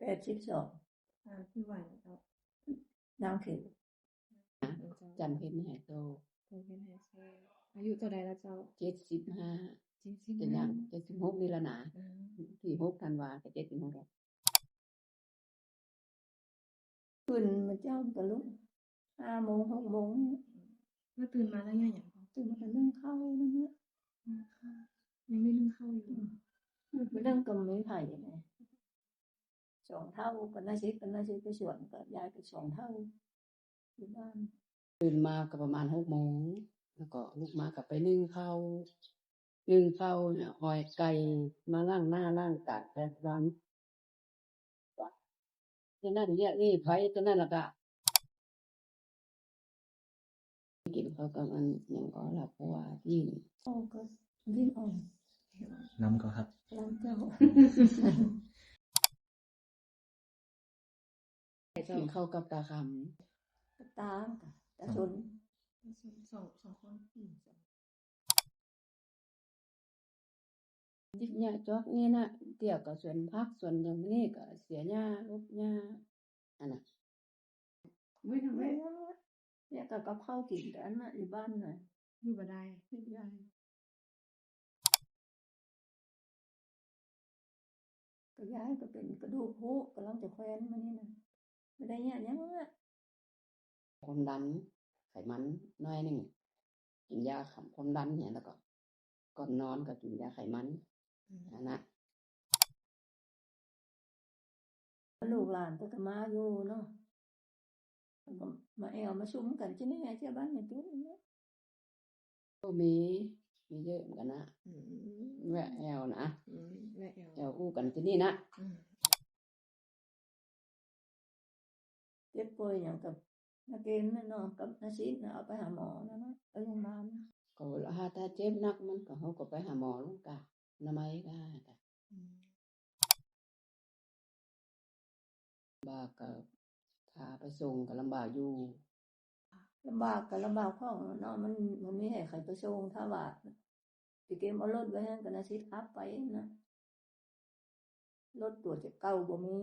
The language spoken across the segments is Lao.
ປດສິບສອງ ອ່າ ຄືວ່າເຈົ້າ ນາງເຂດ ຈັນເພັນໄຮໂຕ ຈັນເພັນໄຮໂຕ ອາຍຸເທົ່າໃດລະເຈົ້າ? ເຈັດສິບຫ້າ ເຈັດສິບຫ້າ ຈະຍ່າງເຈັດສິບຫົກນີ້ລະນາ ອືມ ທີຫົກທັນວາກໍເຈັດສິບຫົກແລ້ວ. ຕື່ນມາເຊົ້າກໍລຸກ ຫ້າໂມງ ຫົກໂມງ ແລ້ວຕື່ນມາແລ້ວເຮັດຫຍັງ? ຕື່ນມາກໍໜຶ້ງເຂົ້ານັ້ນແຫຼະ ໜຶ້ງເຂົ້າ ຍັງໄດ້ໜຶ້ງເຂົ້າຢູ່ ອືມ ມື້ນັ້ນກໍມີໃຜແດ່ ສອງເຖົ້າ ກໍນາຊິດ ກໍນາຊິດໄປສວນ ກໍຍາຍໄປສອງເຖົ້າຢູ່ບ້ານ. ຕື່ນມາກໍປະມານຫົກໂມງ ແລ້ວກໍລຸກມາກໍໄປໜຶ້ງເຂົ້າ ໜຶ້ງເຂົ້າ ອ້ອຍໄກ່ ມາລ້າງໜ້າລ້າງຕາແປງຟັນ ເຮັດນັ້ນເຮັດນີ້ ໃຜຕົວນັ້ນ ແລ້ວກະກິນເຂົ້າກັບອັນຫຍັງກໍລາບຄົວຈີນ ເຂົ້າກັບດິນອ່ອນ ລຳກໍຄັບ ລຳເຈົ້າ ກິນເຂົ້າກັບຕາຄຳ ຕາ ຕາຊົນ ສອງ ສອງຄົນ ອືມ ຈິກຫຍ້າຈອກນີ້ນະ ເທື່ອກໍສວນຜັກສວນຫຍັງ ນີ້ກໍເສຍຫຍ້າ ລົບຫຍ້າ ອັນນະ ເວ ເວ ເວ ກໍກັບເຂົ້າກິນ ແຕ່ອັນນະ ຢູ່ບ້ານນະ ຢູ່ບໍ່ໄດ້ ເຮັດຢາຍ ກໍຢາຍກໍເປັນກະດູກຜຸ ກຳລັງຈະແຂວນມານີ້ນະ ບໍ່ໄດ້ຍາກຫຍັງລະ ຄວາມດັນ ໄຂມັນໜ້ອຍໜຶ່ງ ກິນຢາຄວາມດັນແລ້ວກໍ ກ່ອນນອນກໍກິນຢາໄຂມັນ ອືມ ນັ້ນນະ ລູກຫຼານເພິ່ນກໍມາຢູ່ເນາະ ເພິ່ນກໍມາແອວມາຊຸມກັນທີ່ນີ້ ເຈົ້າບ້ານແມ່ຕຸ້ນ ກໍມີ ມີເຍອະເໝືອນກັນນະ ອືມ ແວະແອວນະ ອືມ ແວະແອວ ແອວອູ້ກັນທີ່ນີ້ນະ ອືມ ເຈັບປ່ວຍຫຍັງກັບນາເກນແມ່ນເນາະ ກັບນາຊິດນະ ເອົາໄປຫາໝໍນັ້ນນະ ໄປໂຮງບານ ກໍຖ້າເຈັບໜັກມັນກໍ ເຮົາກໍໄປຫາໝໍໂລງການອະນາໄມກໍໄດ້ ອືມ ລຳບາກ ກໍຖ້າໄປສົ່ງກໍລຳບາກຢູ່ ລຳບາກກໍລຳບາກຂອງເນາະ ມັນ ມັນມີໃຫ້ໃຜໄປສົ່ງ ຖ້າວ່າຊິເກັບເອົາລົດໄວ້ຫັ້ນກໍນາຊິດຂັບໄປນະ ລົດຕົວຈາກເກົ່າບໍ່ມີ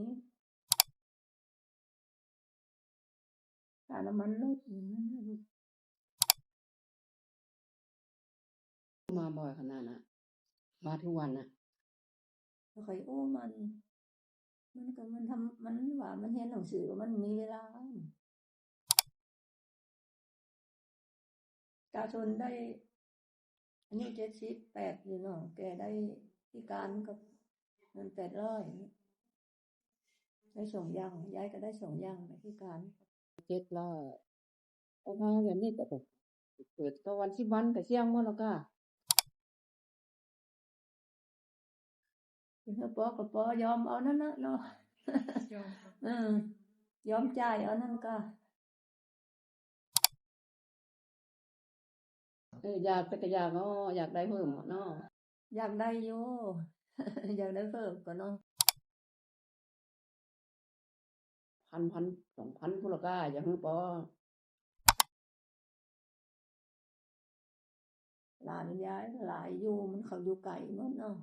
ຄ່ານ້ຳມັນລົດ ມາບ່ອຍຂະໜາດນະ ມາທຸກວັນນະ ຂ້ອຍໂອ້ ມັນ ມັນກໍ ມັນທຳ ມັນວ່າມັນຮຽນໜັງສື ມັນມີເວລາ ປະຊາຊົນໄດ້ອາຍຸເຈັດສິບແປດຢູ່ເນາະ ແກໄດ້ພິການກັບເງິນແປດຮ້ອຍ ໄດ້ສອງຢ່າງ ຍາຍກໍໄດ້ສອງຢ່າງ ໄດ້ພິການ ເຈັດຮ້ອຍ ປະມານແບບນີ້ ກໍເກີດເກົ້າວັນ ສິບວັນ ກໍສ່ຽງໝົດແລ້ວກະ ເອີ ພໍກໍພໍ ຍອມເອົານັ້ນນະເນາະ ຍອມ ເອີ ຍອມຈ່າຍເອົານັ້ນກະ ເອີ ຢາກ ແຕ່ກະຢາກເນາະ ຢາກໄດ້ເພີ່ມເນາະ ຢາກໄດ້ຢູ່ ຢາກໄດ້ເພີ່ມກໍເນາະ ພັນ ພັນ ສອງພັນພຸ້ນລະກະ ຢາກຮູ້ບໍ່? ຫຼານຍາຍຫຼາຍຢູ່ ມັນເຂົາຢູ່ໄກໝົດເນາະ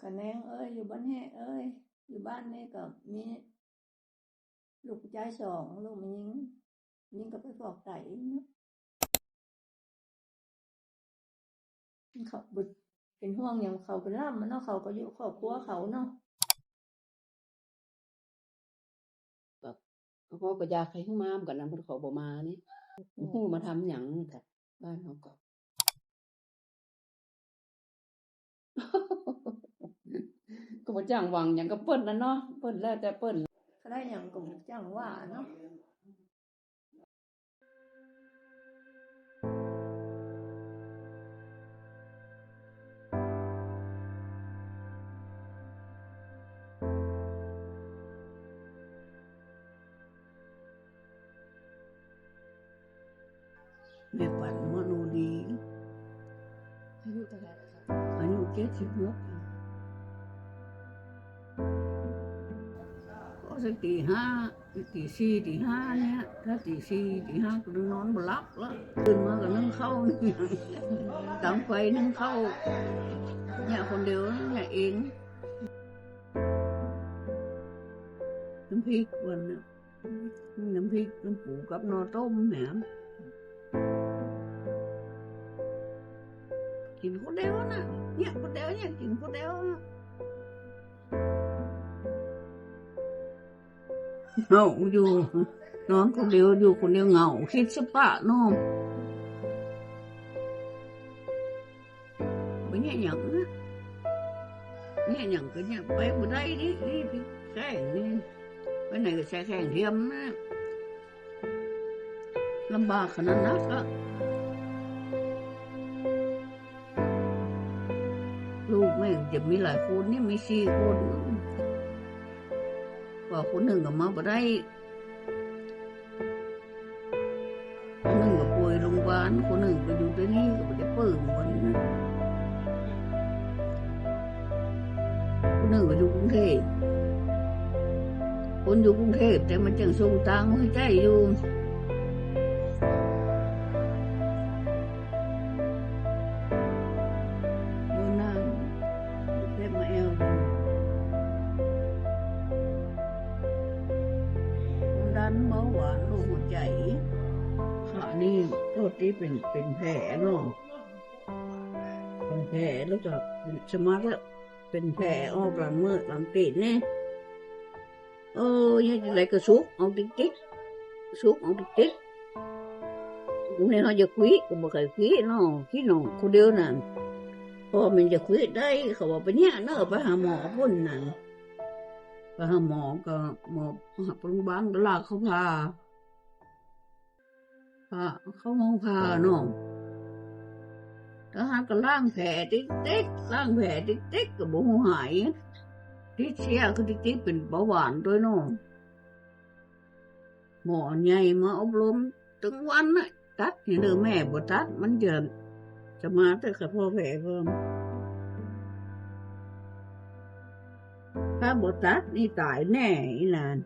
ຂະແໜງເອີຍ ຢູ່ບ້ານແຮເອີຍ ຢູ່ບ້ານນີ້ກໍມີລູກຜູ້ຊາຍສອງ ລູກແມ່ຍິງ ຍິງກໍໄປຟອກໄຕເນາະ ເຂົາບໍ່ເປັນຫ່ວງຫຍັງ ເຂົາເປັນລຳເນາະ ເຂົາກໍຢູ່ຄອບຄົວເຂົາເນາະ ແບບ ເຮົາກໍຢາກໃຫ້ຮູ້ມານຳກັນນະ ເພິ່ນເຂົາບໍ່ມານີ້ ຮູ້ມາທຳຫຍັງກັບບ້ານເຮົາກໍ ກໍບໍ່ຈ້າງຫວັງຫຍັງກັບເພິ່ນນະເນາະ ເພິ່ນແລ້ວແຕ່ເພິ່ນ ກໍໄດ້ຫຍັງກໍບໍ່ຈ້າງວ່າເນາະ ແມ່ປັນ ມະໂນດີ ອາຍຸເທົ່າໃດລະເຈົ້າ? ອາຍຸເຈັດສິບຫົກ ກໍສັກຕີຫ້າ ຕີສີ່ ຕີຫ້ານີ້ ຖ້າຕີສີ່ ຕີຫ້າກໍນອນບໍ່ຫຼັບລະ ຕື່ນມາກໍໜຶ້ງເຂົ້າ ດັງໄຟໜຶ້ງເຂົ້າ ເຮັດຄົນດຽວ ເຮັດເອງ. ນ້ຳພິກ ເພິ່ນນະ ນ້ຳພິກ ນ້ຳປູກັບໜໍ່ຕົ້ມແໝ ກິນຄົນດຽວນະ ເນຍ ຄົນດຽວ ເນຍ ກິນຄົນດຽວນະ. ເຫງົາຢູ່ ນອນຄົນດຽວ ຢູ່ຄົນດຽວເຫງົາ ຄິດສະປະເນາະ ບໍ່ແຍກຫຍັງນະ ແຍກຫຍັງກໍແຍກໄປບໍ່ໄດ້ເດ້ ນີ້ແຂວງນີ້ ໄປໃນກໍໃຊ້ແຂວງທຽມນະ ລຳບາກຂະໜາດນັ້ນກະ ລູກແມ່ຈະມີຫຼາຍຄົນນີ້ ມີສີ່ຄົນ ວ່າຄົນໜຶ່ງກໍມາບໍ່ໄດ້ ຄົນໜຶ່ງກໍປ່ວຍໂຮງບານ ຄົນໜຶ່ງກໍຢູ່ແຕ່ນີ້ ກໍບໍ່ໄດ້ເປີງມັນ ຄົນໜຶ່ງກໍຢູ່ກຸງເທບ ຄົນຢູ່ກຸງເທບ ແຕ່ມັນຈັ່ງສົ່ງຕັງໃຫ້ໃຊ້ຢູ່. ເບິ່ງນາງ ເປັນມາແອວ ຄວາມດັນ ເບົາຫວານ ໂລກຫົວໃຈ ຂະນີ້ໂຕທີ່ເປັນ ເປັນແຜເນາະ ເປັນແຜ ແລ້ວກໍເປັນສະມາດ ເປັນແຜອອກຫຼັງມືຫຼັງຕີນນີ້. ເອີ ເຮັດຈັ່ງໃດກໍສຸກເອົາຕິກໆ ສຸກເອົາຕິກໆ ແມ່ເຮົາຢາກຄຸຍກໍບໍ່ຄ່ອຍຄຸຍເນາະ ພີ່ນ້ອງຜູ້ດຽວນັ້ນ ພໍ່ແມ່ນຢາກຄຸຍໄດ້ ເຂົາວ່າໄປຍາກເດີ ໄປຫາໝໍພຸ້ນນັ້ນ ໄປຫາໝໍກໍໝໍ ໂຮງບານກໍລາກເຂົ້າຜ່າ ພາເຂົ້າຫ້ອງຜ່າເນາະ ທະຫານກໍລ້າງແຜຕິກໆ ລ້າງແຜຕິກໆ ກໍບໍ່ຮູ້ຫາຍ ຕິດເຊື້ອຄືຕິກໆ ເປັນເບົາຫວານໂດຍເນາະ ໝໍໃຫຍ່ມາອົບຮົມທັງວັນນະ ຕັດໃຫ້ເດີ ແມ່ບໍ່ຕັດ ມັນຈະ ຈະມາແຕ່ກະພໍແຜເພີ່ມ ຖ້າບໍ່ຕັດນີ້ຕາຍແນ່ອີ່ຫຼານ.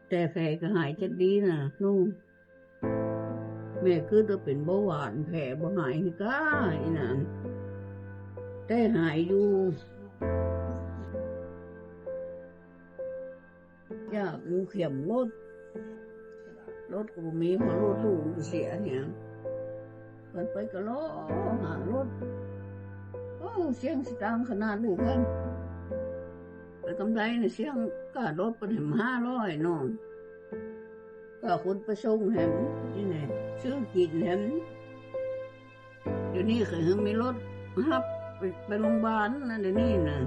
ແຕ່ແຜກໍຫາຍຈັກດີນະ ລຸງ ແມ່ຄິດວ່າເປັນເບົາຫວານ ແຜບໍ່ຫາຍຄືກາອີ່ນານ ແຕ່ຫາຍຢູ່ ຢາກຢູ່ເຂັມລົດ ລົດກໍບໍ່ມີ ເພາະລົດລູກມັນກໍເສຍຫຍັງ ເພິ່ນໄປກໍລໍຫາລົດ ໂອ້ ສ່ຽງສະຕາງຂະໜາດລູກເພິ່ນ ໄປກຳໄລນະ ສ່ຽງຄ່າລົດເພິ່ນໃຫ້ມາຫ້າຮ້ອຍເນາະ ຄ່າຄົນໄປສົ່ງແຮມ ນີ້ແຫຼະ ຊື້ກິນແຮມ ດຽວນີ້ກໍຍັງມີລົດຮັບໄປ ໄປໂຮງບານນະ ດຽວນີ້ນະ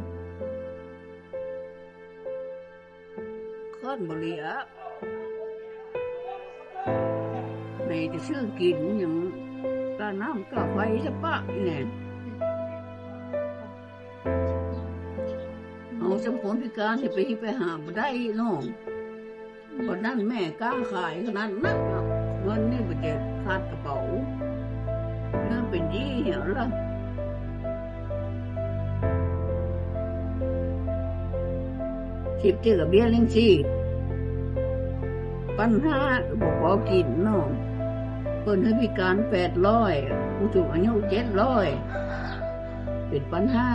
ຄອນບໍ່ເຫຼືອ ໃນຈະຊື້ກິນຫຍັງ ຄ່ານ້ຳຄ່າໄຟສະປະນີ້ແຫຼະ ເຮົາສ່ຳຄົນພິການຊິໄປ ຊິໄປຫາບໍ່ໄດ້ເນາະ ບັດນັ້ນແມ່ຄ້າຂາຍຂະໜາດນັ້ນເນາະ ເງິນນີ້ບໍ່ຈະຂາດກະເປົາ ເງິນເປັນດີຫຍັງລະ ສິບເທື່ອກະເບ້ຍລ້ຽງຊີບ ພັນຫ້າ ກໍບໍ່ພໍກິນເນາະ ເພິ່ນໃຫ້ພິການແປດຮ້ອຍ ຜູ້ສູງອາຍຸເຈັດຮ້ອຍ ເປັນພັນຫ້າ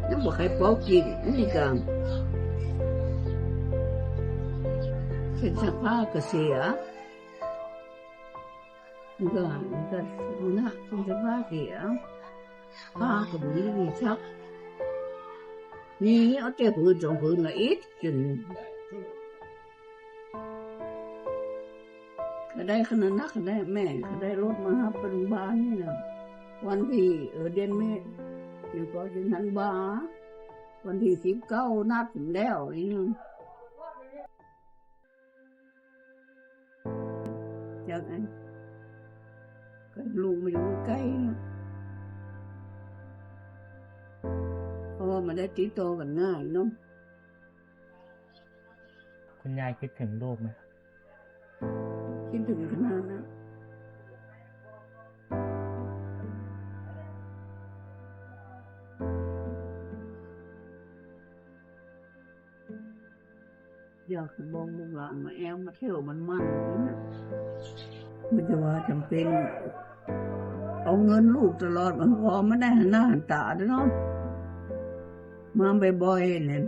ຍັງບໍ່ໃຄ່ພໍກິນ ນີ້ກະເຄື່ອງຊັກຜ້າກະເສຍ ມັນກະ ມັນກະ ນະ ເຄື່ອງຊັກຜ້າເສຍ ຜ້າກະບໍ່ມີໃຫ້ຊັກ ມີເອົາແຕ່ຜືນສອງຜືນລະອິດຈົນ ກໍໄດ້ຂະໜາດນັ້ນ ກໍໄດ້ແມ່ ກໍໄດ້ລົດມາຮັບໄປໂຮງບານນີ້ນະ ວັນທີ ເອີ ເດືອນເມ ຫຼືກໍເດືອນທັນວາ ວັນທີສິບເກົ້ານັດແລ້ວນີ້ນະ ຈາກນັ້ນກໍລູກມາຢູ່ໃກ້ ເພາະວ່າມັນໄດ້ຕິດຕໍ່ກັນງ່າຍເນາະ. ຄຸນຍາຍຄິດເຖິງລູກໄໝ? ຄິດເຖິງຂະໜາດນັ້ນ. ຢາກໃຫ້ເບິ່ງລູກຫຼານມາແອວມາທ່ຽວມັນໆ ມັນຈະວ່າຈຳເປັນ ເອົາເງິນລູກຕະຫຼອດ ມັນພໍມັນໄດ້ຫັນໜ້າຫັນຕາເດ້ເນາະ ມາບ່ອຍໆ ນີ້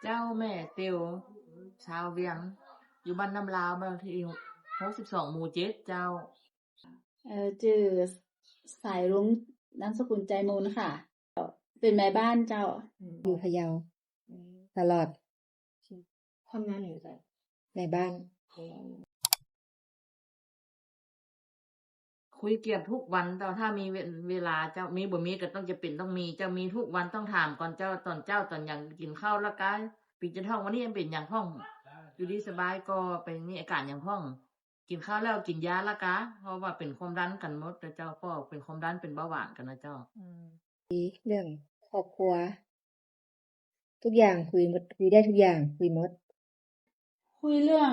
ເຈົ້າ ແມ່ເຕີວ ຊາວວຽງ ຢູ່ບ້ານນ້ຳລາວ ບ້ານເລກທີຫົກສິບສອງ ໝູ່ເຈັດ ເຈົ້າ. ເອີ ຊື່ສາຍລຸງ ນາມສະກຸນ ໃຈມູນ ຄ່ະ. ເປັນແມ່ບ້ານເຈົ້າ. ອືມ ຢູ່ພະເຍົາ ອືມ ຕະຫຼອດ. ທຳງານຢູ່ໃສ? ແມ່ບ້ານ. ຄຸຍເກືອບທຸກວັນເຈົ້າ ຖ້າມີເວ ເວລາເຈົ້າ ມີບໍ່ມີກໍຕ້ອງຈຳເປັນຕ້ອງມີເຈົ້າ ມີທຸກວັນ ຕ້ອງຖາມກ່ອນເຈົ້າ ຕອນເຊົ້າຕອນຫຍັງ ກິນເຂົ້າແລ້ວກະ ປີຈະທ້ອງ ວັນນີ້ເປັນຫຍັງພ້ອງ ຢູ່ດີສະບາຍກໍ ເປັນມີອາການຫຍັງພ້ອງ ກິນເຂົ້າແລ້ວກິນຢາແລ້ວກະ ເພາະວ່າເປັນຄວາມດັນກັນໝົດເຈົ້າ ເພາະເປັນຄວາມດັນ ເປັນເບົາຫວານກັນນະເຈົ້າ. ອືມ ເລື່ອງຄອບຄົວ ທຸກຢ່າງຄຸຍໝົດ ຄຸຍໄດ້ທຸກຢ່າງ ຄຸຍໝົດ. ຄຸຍເລື່ອງ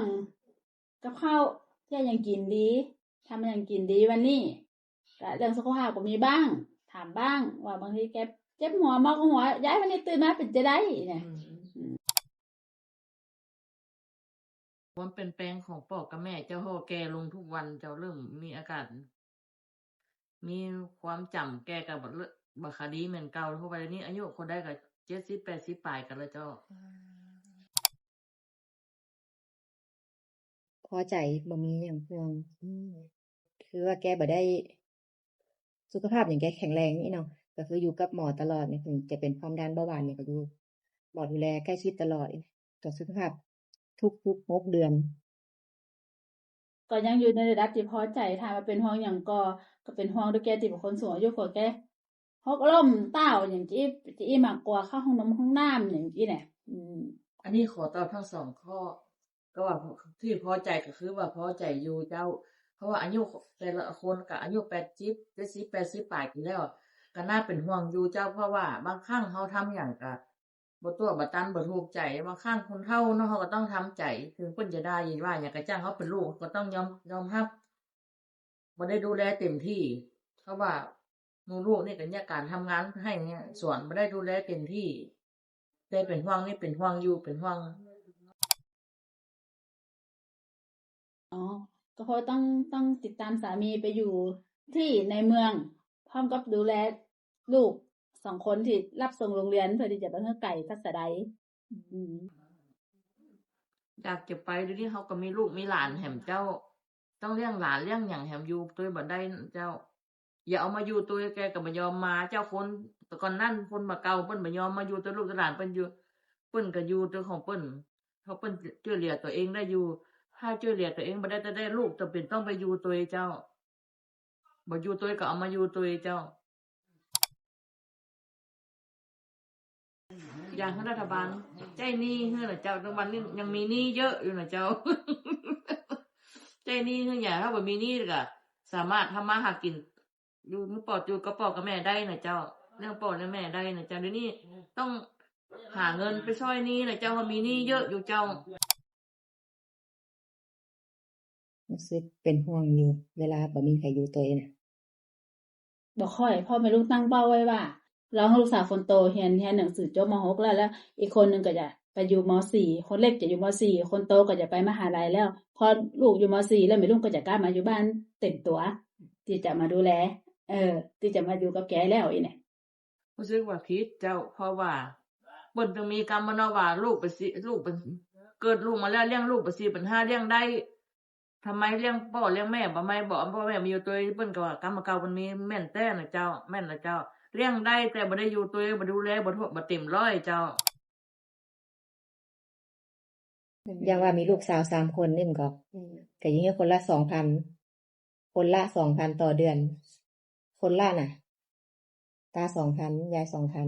ກັບເຂົ້າ ເຈົ້າຫຍັງກິນດີ ທຳຫຍັງກິນດີວັນນີ້ ກະເລື່ອງສຸຂະພາບກໍມີບ້າງ ຖາມບ້າງວ່າບາງທີແກເຈັບຫົວ ເມົາຫົວ ຍາຍ ວັນນີ້ຕື່ນມາເປັນຈັ່ງໃດນະ. ອືມ ຄວາມປ່ຽນແປງຂອງພໍ່ກັບແມ່ເຈົ້າ ເພາະວ່າແກ່ລົງທຸກວັນ ເຈົ້າເລີ່ມມີອາການ ມີຄວາມຈຳ ແກ່ກໍບໍ່ ບໍ່ຄ່ອຍດີແມ່ນເກົ່າ ເພາະວ່າດຽວນີ້ອາຍຸຄົນໃດກໍເຈັດສິບ ແປດສິບປາຍກັນແລ້ວເຈົ້າ. ອືມ ພໍໃຈ ບໍ່ມີຫຍັງຫ່ວງ. ອືມ ຄືວ່າແກບໍ່ໄດ້ ສຸຂະພາບຫຍັງແກແຂງແຮງນີ້ເນາະ ກໍຄືຢູ່ກັບໝໍຕະຫຼອດນີ້ ເຖິງຈະເປັນຄວາມດັນເບົາຫວານນີ້ ກໍຢູ່ ໝໍດູແລໃກ້ຊິດຕະຫຼອດ ກະສຸຂະພາບທຸກໆຫົກເດືອນ. ກໍຍັງຢູ່ໃນລະດັບທີ່ພໍໃຈ ຖາມວ່າເປັນຫ່ວງຫຍັງ ກໍ ກໍເປັນຫ່ວງໂດຍແກທີ່ເປັນຄົນສູງອາຍຸກວ່າແກ ຫົກລົ້ມຕ້າວຫຍັງ ຈະອີ ຈະອີມາກກວ່າເຂົ້າຫ້ອງນ້ຳຫ້ອງນ້ຳຫຍັງຊີ້ນະ. ອືມ ອັນນີ້ຂໍຕອບທັງສອງຂໍ້ ກໍວ່າທີ່ພໍໃຈກໍຄືວ່າພໍໃຈຢູ່ເຈົ້າ ເພາະວ່າອາຍຸແຕ່ລະຄົນກໍອາຍຸແປດສິບ ເຈັດສິບ ແປດສິບປາຍກັນແລ້ວ ກໍໜ້າເປັນຫ່ວງຢູ່ເຈົ້າ ເພາະວ່າບາງຄັ້ງເຮົາທຳຫຍັງກໍ ບໍ່ຕົວະບໍ່ຕັນ ບໍ່ຖືກໃຈ. ບາງຄັ້ງຄົນເຖົ້າເນາະ ເຮົາກໍຕ້ອງທຳໃຈ ເຖິງເພິ່ນຈະດ່າ ຊິວ່າຫຍັງກໍຊ່າງ ເຮົາເປັນລູກເຮົາກໍຕ້ອງຍອມ ຍອມຮັບ ບໍ່ໄດ້ດູແລເຕັມທີ່ ເພາະວ່າໝູ່ລູກນີ້ກໍຍາກການທຳງານໄຮ່ສວນ ບໍ່ໄດ້ດູແລເຕັມທີ່ ແຕ່ເປັນຫ່ວງນີ້ ເປັນຫ່ວງຢູ່ ເປັນຫ່ວງ. ອໍ ກໍເພາະຕ້ອງ ຕ້ອງຕິດຕາມສາມີໄປຢູ່ທີ່ໃນເມືອງ ພ້ອມກັບດູແລລູກສອງຄົນທີ່ຮັບສົ່ງໂຮງຮຽນ ເພື່ອທີ່ຈະບໍ່ໃຫ້ໄກສັກສະໃດ. ອືມ ຢາກຈະໄປ ດຽວນີ້ເຮົາກໍມີລູກມີຫຼານແຮມເຈົ້າ ຕ້ອງລ້ຽງຫຼານລ້ຽງຫຍັງແຮມ ຢູ່ໂຕຍບໍ່ໄດ້ເຈົ້າ. ຢາກເອົາມາຢູ່ໂຕຍ ແກກໍບໍ່ຍອມມາເຈົ້າ. ຄົນ ແຕ່ກ່ອນນັ້ນຄົນມາເກົ່າ ເພິ່ນບໍ່ຍອມມາຢູ່ໂຕຍ ລູກໂຕຍຫຼານເພິ່ນຢູ່ ເພິ່ນກໍຢູ່ໂຕຍຂອງເພິ່ນ ເພາະເພິ່ນຊ່ວຍເຫຼືອຕົວເອງໄດ້ຢູ່. ຖ້າຊ່ວຍເຫຼືອຕົວເອງບໍ່ໄດ້ ແຕ່ໄດ້ລູກຈຳເປັນຕ້ອງໄປຢູ່ໂຕຍເຈົ້າ. ບໍ່ຢູ່ໂຕຍກໍເອົາມາຢູ່ໂຕຍເຈົ້າ. ຢາກໃຫ້ລັດຖະບານຈ່າຍໜີ້ໃຫ້ນະເຈົ້າ. ທຸກວັນນີ້ຍັງມີໜີ້ເຍອະຢູ່ນະເຈົ້າ. ຈ່າຍໜີ້ໃຫ້ ຢາກ ຖ້າບໍ່ມີໜີ້ກໍສາມາດທຳມາຫາກິນ ຢູ່ ຢູ່ປອດ ຢູ່ກັບພໍ່ກັບແມ່ໄດ້ນະເຈົ້າ ລ້ຽງພໍ່ລ້ຽງແມ່ໄດ້ນະເຈົ້າ. ດຽວນີ້ຕ້ອງຫາເງິນໄປຊ່ອຍໜີ້ນະເຈົ້າ ເພາະມີໜີ້ເຍອະຢູ່ເຈົ້າ. ຮູ້ສຶກເປັນຫ່ວງຢູ່ ເວລາບໍ່ມີໃຜຢູ່ໂຕຍນະ. ບໍ່ຄ່ອຍ ເພາະແມ່ລູກຕັ້ງເປົ້າໄວ້ວ່າ ລອງໃຫ້ລູກສາວຄົນໂຕຮຽນ ຮຽນໜັງສືຈົບ ມ.ຫົກ ແລ້ວ ແລ້ວອີກຄົນໜຶ່ງກໍຈະໄປຢູ່ ມ.ສີ່ ຄົນເລັກຈະຢູ່ ມ.ສີ່ ຄົນໂຕກໍຈະໄປມະຫາໄລແລ້ວ. ພໍລູກຢູ່ ມ.ສີ່ ແລ້ວ ແມ່ລຸງກໍຈະກັບມາຢູ່ບ້ານເຕັມຕົວ ທີ່ຈະມາດູແລ ເອີ ທີ່ຈະມາຢູ່ກັບແກແລ້ວອີ່ແຫຼະ. ຮູ້ສຶກວ່າຜິດເຈົ້າ ເພາະວ່າເພິ່ນຕ້ອງມີກຳມະເນາະວ່າ ລູກໄປຊິ ລູກໄປ ເກີດລູກມາແລ້ວ ລ້ຽງລູກໄປສີ່ປັນຫ້າລ້ຽງໄດ້ ທຳໄມລ້ຽງພໍ່ລ້ຽງແມ່ບໍ່ ໄມບໍ່ເອົາພໍ່ແມ່ມາຢູ່ໂຕຍ? ເພິ່ນກໍວ່າກຳມະເກົ່າເພິ່ນມີ ແມ່ນແທ້ນະເຈົ້າ ແມ່ນລະເຈົ້າ ລ້ຽງໄດ້ ແຕ່ບໍ່ໄດ້ຢູ່ໂຕຍ ບໍ່ດູແລ ບໍ່ ບໍ່ເຕັມຮ້ອຍເຈົ້າ. ຢ່າງວ່າມີລູກສາວສາມຄົນນີ້ ມັນກໍ ອືມ ກໍຍິງໃຫ້ຄົນລະສອງພັນ ຄົນລະສອງພັນຕໍ່ເດືອນ ຄົນລະນະ ຕາສອງພັນ ຍາຍສອງພັນ.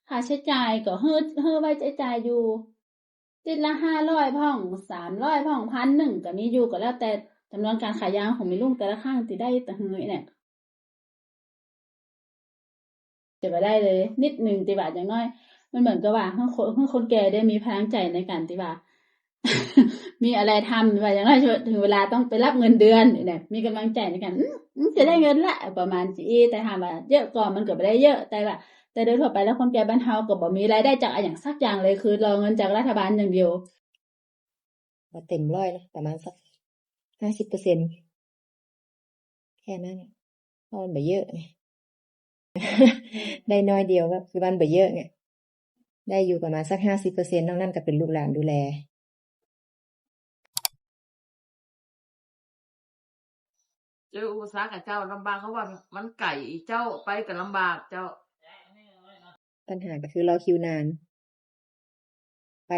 ຄ່າໃຊ້ຈ່າຍກໍເຮີ ເຮີໄວ້ໃຊ້ຈ່າຍຢູ່ ທິດລະຫ້າຮ້ອຍພ້ອງ ສາມຮ້ອຍພ້ອງ ພັນໜຶ່ງກໍມີຢູ່ ກໍແລ້ວແຕ່ຈຳນວນການຂາຍຢາຂອງແມ່ລຸງແຕ່ລະຄັ້ງທີ່ໄດ້ແຕ່ເຮີນີ້ແຫຼະ. ຈະບໍ່ໄດ້ເລີຍນິດໜຶ່ງ ທີ່ວ່າຢ່າງໜ້ອຍ ມັນເໝືອນກັບວ່າ ເຮົາຄົນ ເຮົາຄົນແກ່ໄດ້ມີພະລັງໃຈໃນການທີ່ວ່າ ມີອະໄລທຳ ວ່າຢ່າງໜ້ອຍເຖິງເວລາຕ້ອງໄປຮັບເງິນເດືອນນີ້ນະ ມີກຳລັງໃຈໃນການ ອືມ ອືມ ຈະໄດ້ເງິນລະ ປະມານຊີ້. ແຕ່ຖາມວ່າເຍອະກໍ ມັນກໍບໍ່ໄດ້ເຍອະ ແຕ່ວ່າ ແຕ່ໂດຍທົ່ວໄປແລ້ວ ຄົນແກ່ບ້ານເຮົາກໍບໍ່ມີລາຍໄດ້ຈາກອະຫຍັງສັກຢ່າງເລີຍ ຄືລໍເງິນຈາກລັດຖະບານຢ່າງດຽວ. ບໍ່ເຕັມຮ້ອຍນະ ປະມານສັກຫ້າສິບເປີເຊັນ ແຄ່ນັ້ນ ເພາະມັນບໍ່ເຍອະໄງ ໄດ້ໜ້ອຍດຽວ ກໍຄືມັນບໍ່ເຍອະໄງ. ໄດ້ຢູ່ປະມານສັກຫ້າສິບເປີເຊັນ ນອກນັ້ນກໍເປັນລູກຫຼານດູແລ. ເຈີອຸປະສັກ ອາ ເຈົ້າ ລຳບາກ ເພາະວ່າມັນໄກ ເຈົ້າ ໄປກໍລຳບາກ ເຈົ້າ. ບັນຫາກໍຄືລໍຄິວນານ ໄປ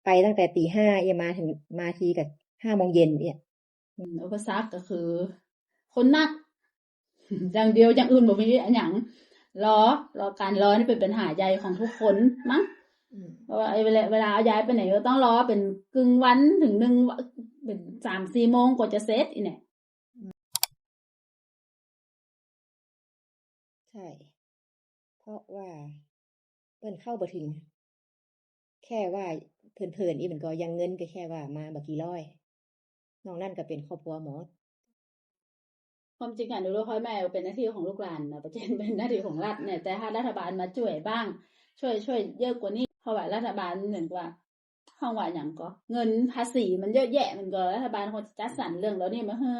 ໄປຕັ້ງແຕ່ຕີຫ້າ ເອີຍ ມາເຖິງ ມາທີກໍຫ້າໂມງເຢັນເອີຍ. ອືມ ອຸປະສັກກໍຄືຄົນນັກຢ່າງດຽວ ຢ່າງອື່ນບໍ່ມີອີ່ຫຍັງ. ລໍ ລໍ ການລໍນີ້ເປັນບັນຫາໃຫຍ່ຂອງທຸກຄົນມັ້ງ. ອືມ ເພາະວ່າເວລາ ເວລາເອົາຢາຍໄປນີ້ກໍຕ້ອງລໍເປັນກຶ່ງວັນເຖິງໜຶ່ງ ເປັນສາມສີ່ໂມງກວ່າຈະເສັດອີ່ແຫຼະ. ໃຊ່ ເພາະວ່າເພິ່ນເຂົ້າບໍ່ເຖິງ ແຄ່ວ່າເພີນໆ ອີ່ແມ່ນກໍ ຢ່າງເງິນກໍແຄ່ວ່າມາບໍ່ກີ່ຮ້ອຍ ນອກນັ້ນກໍເປັນຄອບຄົວໝົດ. ຄວາມຈິງການດູແລພໍ່ແມ່ເປັນໜ້າທີ່ຂອງລູກຫຼານນະ ບໍ່ແມ່ນເປັນໜ້າທີ່ຂອງລັດແນ່ ແຕ່ຖ້າລັດຖະບານມາຊ່ວຍບ້າງ ຊ່ວຍ ຊ່ວຍເຢີກວ່ານີ້ ເພາະວ່າລັດຖະບານເໝືອນກັບວ່າ ເຮົາວ່າຫຍັງກໍ ເງິນພາສີມັນເຍອະແຍະ ມັນກໍ ລັດຖະບານຄວນຈະຈັດສັນເລື່ອງເຫຼົ່ານີ້ມາໃຫ້